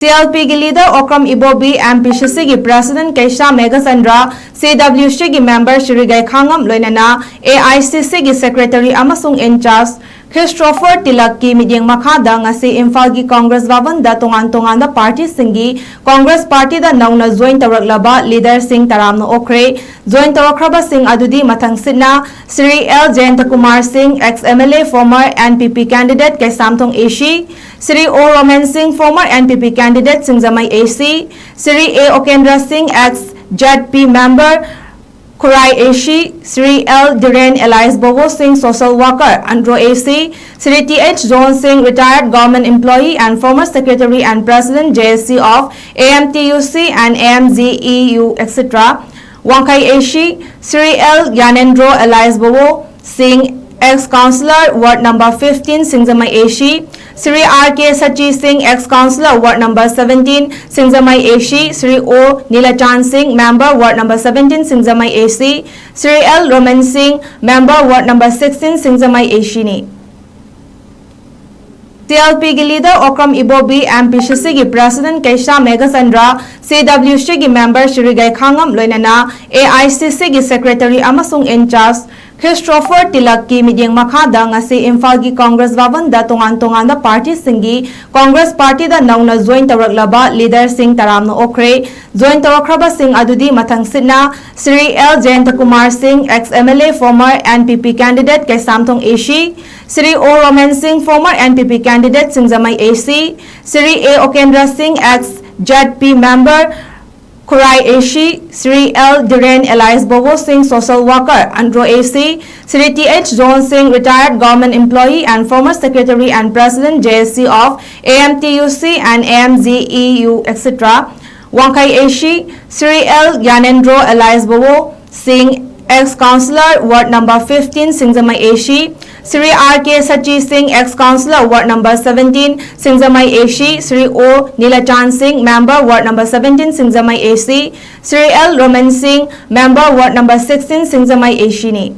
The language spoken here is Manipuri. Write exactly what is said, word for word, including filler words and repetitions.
CLP ꯒꯤ leader Okram Ibobi, MPCC ꯒꯤ president Keisham Meghachandra, CWC ꯒꯤ member Shri Gaikhangam ꯂꯣꯏꯅꯅ AICC ꯒꯤ secretary ꯑꯃꯁꯨꯡ in charge Christopher Tilakꯀꯤ ꯃꯤꯠꯌꯦꯡ ꯃꯈꯥꯗ ꯉꯁꯤ ꯏꯝꯐꯥꯜꯒꯤ Congress ꯚꯕꯟꯗ ꯇꯣꯉꯥꯟ ꯇꯣꯉꯥꯟꯕ party ꯁꯤꯡꯒꯤ Congress party ꯗ ꯅꯧꯅ join ꯇꯧꯔꯛꯂꯕ leader ꯁꯤꯡ ꯇꯔꯥꯝꯅ ꯑꯣꯛꯈ꯭ꯔꯦ꯫ Join ꯇꯧꯔꯛꯈ꯭ꯔꯕꯁꯤꯡ ꯑꯗꯨꯗꯤ ꯃꯊꯪꯁꯤꯠꯅ Shri L Jayantakumar Singh, ex MLA, former NPP candidate, Kaisamthong AC, Shri O Roman Singh, former NPP candidate, Singzamai AC, Shri A Okendra Singh, ex ZP member, Khurai AC, Shri L Dhiren alias Bogo Singh, social worker, Andro AC, Shri Th John Singh, retired government employee and former secretary and president, JSC of AMTUC and AMZEU, et cetera, Wangkhai AC, Shri L Gyanendro alias Bogo Singh, ex councillor, ward number fifteen, Singzamai AC, Shri R K Sachi Singh, ex councillor, ward number seventeen, Singzamai AC, Shri O Nilachan Singh, member, ward number seventeen, Singzamai AC, Shri L Roman Singh, member, ward number sixteen, Singzamai AC ꯅꯤ꯫ CLP ꯒꯤ leader Okram Ibobi, MPCC ꯒꯤ president Keisham Meghachandra, CWC ꯒꯤ member Shri Gaikhangam ꯂꯣꯏꯅꯅ AICC ꯒꯤ secretary ꯑꯃꯁꯨꯡ in charge Christopher Tilakꯀꯤ ꯃꯤꯠꯌꯦꯡ ꯃꯈꯥꯗ ꯉꯁꯤ ꯏꯝꯐꯥꯜꯒꯤ Congress ꯚꯕꯟꯗ ꯇꯣꯉꯥꯟ ꯇꯣꯉꯥꯟꯕ party ꯁꯤꯡꯒꯤ Congress party ꯗ ꯅꯧꯅ join ꯇꯧꯔꯛꯂꯕ leader ꯁꯤꯡ ꯇꯔꯥꯝꯅ ꯑꯣꯛꯈ꯭ꯔꯦ꯫ Join ꯇꯧꯔꯛꯈ꯭ꯔꯕꯁꯤꯡ ꯑꯗꯨꯗꯤ ꯃꯊꯪꯁꯤꯠꯅ Shri L Jayantakumar Singh, ex MLA, former NPP candidate, Kaisamthong AC, Shri O Roman Singh, former NPP candidate, Singzamai AC, Shri A Okendra Singh, ex ZP member, Khurai AC, Shri L Dhiren alias Bogo Singh, social worker, Andro AC, Shri Th John Singh, retired government employee and former secretary and president, JSC of AMTUC and AMZEU, et cetera, Wangkhai AC, Shri L Gyanendro alias Bogo Singh, ex councillor, ward number fifteen, Singzamai AC, Shri R K Sachi Singh, ex councillor, ward number seventeen, Singzamai AC, Shri O Nilachan Singh, member, ward number seventeen, Singzamai AC, Shri L Roman Singh, member, ward number sixteen, Singzamai AC ꯅꯤ꯫